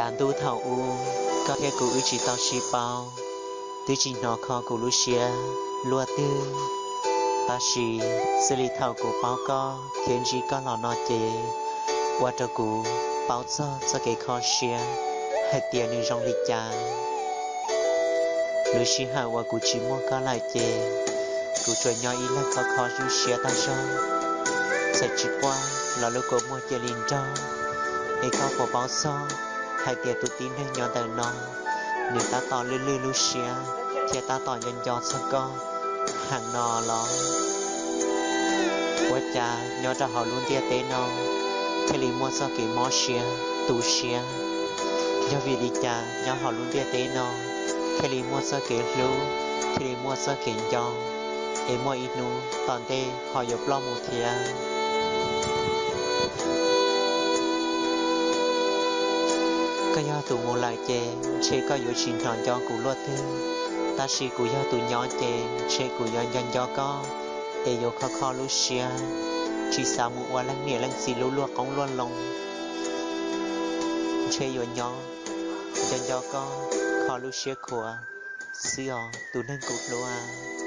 Yav ntuj thaum ub, koj thiab kuv wb tsis tau sib paub, twb tsis hnov kho kuv lub siab luaj twg. Tab sis xws li thaum kuv paub koj thiab ntsib koj los no ces ua rau kuv paub txog txoj kev kho siab hais tias nws zoo li cas. Lub sij hawm uas kuv tsis muaj koj lawm ces kuv tsuas nyob ib leeg kho kho lub siab tag zog, txawm tsis quaj los lub kua muag cia li nrog. Es koj puas paub txog hais tias tus tib neeg nyob ntawm no, nws tab tom lwj lwj lub siab thiab tab tom nco nco txog koj heev no los? Ua cas nyob rau hauv lub ntiaj teb no thiaj li muaj txoj kev mob siab, tu siab? Yog vim li cas nyob hauv lub ntiaj teb no thiaj li muaj txoj kev hlub, thiaj li muaj txoj kev nco, es muaj ib hnub tom ntej ho yuav ploj mus thiab? Koj yog tus mus lawm ces ntshe koj yuav tsis hnov nco kuv luaj twg, tab sis kuv yog tus nyob ces ntshe kuv yuav nco nco koj, es yuav kho kho lub siab, tsis xav mus ua leej niam leej txiv lub luaj qoob luaj loo. Ntshe yuav nyob nco nco koj, kho lub siab khuav xwb os tus neeg kuv hlub.